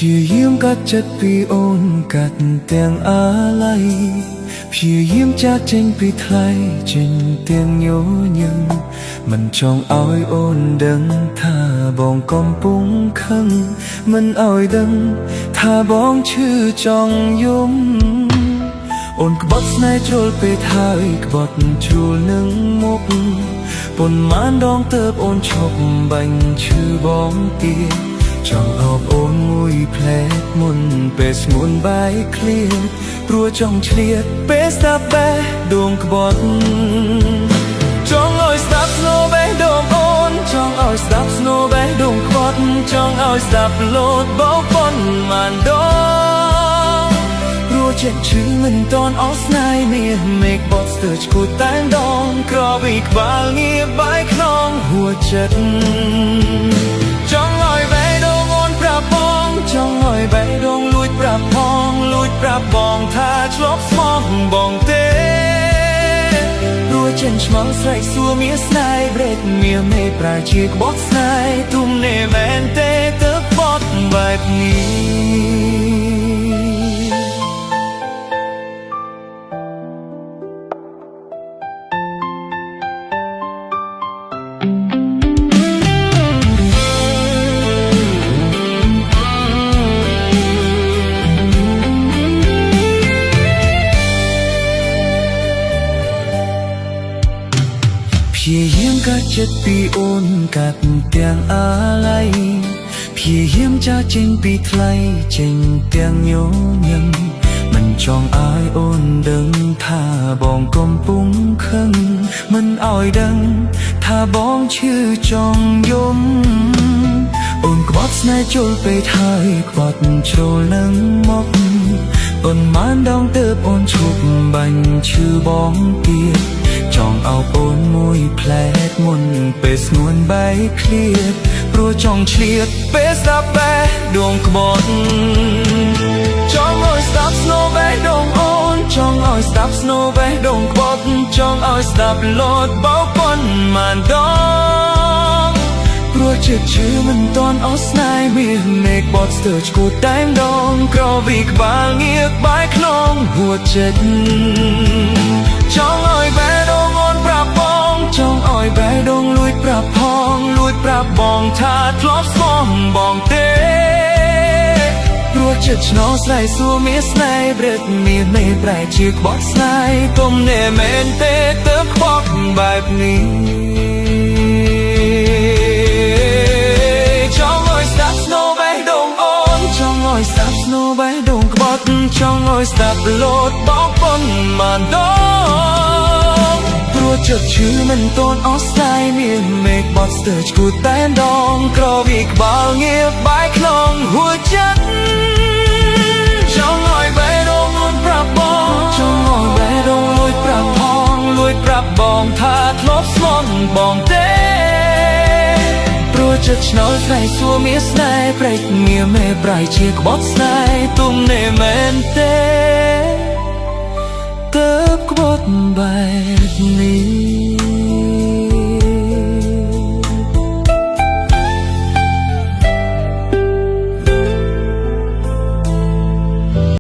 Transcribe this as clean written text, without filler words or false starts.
ព្យាយាមកាត់ចិត្តពីអូនកាត់ទាំងអាល័យព្យាយាមចាកចេញពីថ្លៃចេញទាំងញញឹមមិនចង់ឲ្យអូនដឹងថាបងកំពុងខឹងមិនឲ្យដឹងថាបងឈឺចង់យំអូនក្បត់ស្នេហ៍ជ្រុលពេកហើយក្បត់ជ្រុលនឹងមុខប៉ុន្មានដងទៅអូនឈប់បាញ់ឈឺបងទៀតចង់អបអូនមួយផ្លែតមុនពេលស្ងួនបាយឃ្លាតព្រោះចង់ឆ្លៀតពេលស្ដាប់បេះដូងក្បត់ចង់ឲ្យស្ដាប់ស្នូបេះដូងអូនចង់ឲ្យស្ដាប់ស្នូបេះដូងក្បត់ចង់ឲ្យស្ដាប់លោតបោកប៉ុន្មានដងព្រោះចិត្តឈឺមិនតន់អស់ស្នេហ៍មានមេឃបត់ស្ទើរឈួតតែម្ដងក្រវីក្បាលងាបាយក្នុងหัวចិត្តចង់ឲ្យបេះដូងអូនប្រាប់បងចង់ឲ្យបេះដូងលួចប្រាប់ផងលួចប្រាប់បងថាឆ្លប់ស្មោះបងទេព្រោះចិនឆ្មងស្រែកសួរមានស្នេហ៍ប្រេតមានមេប្រាជាក្បត់ស្នេហ៍ទុំនេមែនទេទៅក្បត់បែបនេះព្យាយាមកាត់ចិត្តពីអូនកាត់ទាំងអាល័យព្យាយាមចាកចេញពីថ្លៃចេញទាំងញញឹមមិនចង់ឲ្យអូនដឹងថាបងកំពុងខឹងមិនឲ្យដឹងថាបងឈឺចង់យំអូនក្បត់ស្នេហ៍ជុលពេកហើយក្បត់ជ្រុលនឹងមុខប៉ុន្មានដងទៅអូនឈប់បាញ់ឈឺបងទៀតចង់អោបអូនមួយផ្លែតមុនពេលស្ងួនបែកឃ្លាតព្រោះចង់ឆ្លៀតពេលស្ដាប់បេះដូងក្បត់ចង់ឲ្យស្ដាប់ស្នូបេះដូងអូនចង់ឲ្យស្ដាប់ស្នូបេះដូងក្បត់ចង់ឲ្យស្ដាប់លោតបោកប៉ុន្មានដងព្រោះចិត្តឈឺមិនតន់អស់ស្នេហ៍មានមេឃបត់ស្ទើរឈួតតែម្ដងក្រវីក្បាលងាកបែកក្នុងหัวចិត្តចង់ឲ្យបេះដូងអូនប្រាប់បងចង់ឲ្យបេះដូងលួចប្រាប់ផងលួចប្រាប់បងថាធ្លាប់ស្មោះបងទេព្រោះចិត្តឆ្នោស្រែកសួរមានស្នេហ៍ព្រឹកមានមេប្រែជាក្បត់ស្នេហ៍ទុំនេមែនទេទៅក្បត់បែបនេះចង់ឲ្យស្ដាប់ស្នូបេះដូងអូនចង់ឲ្យស្ដាប់ស្នូបេះដូងក្បត់ចង់ឲ្យស្ដាប់លោតបោកប៉ុន្មានដងព្រោះចិត្តឈឺមិនតន់អស់ស្នេហ៍មានមេឃបត់ស្ទើរឈួតតែម្ដងក្រវីក្បាលងាបែកក្នុងหัวចិត្តចង់ឲ្យបេះដូងអូនប្រាប់បងចង់ឲ្យបេះដូងលួចប្រាប់ផងលួចប្រាប់បងថាធ្លាប់ស្មោះបងទេព្រោះចិត្តឆ្នោតស្រែកសួរមានស្នេហ៍ព្រេចមានមេប្រៃជាក្បត់ស្នេហ៍ទុំនេមែនទេទៅក្បត់បែបនេះ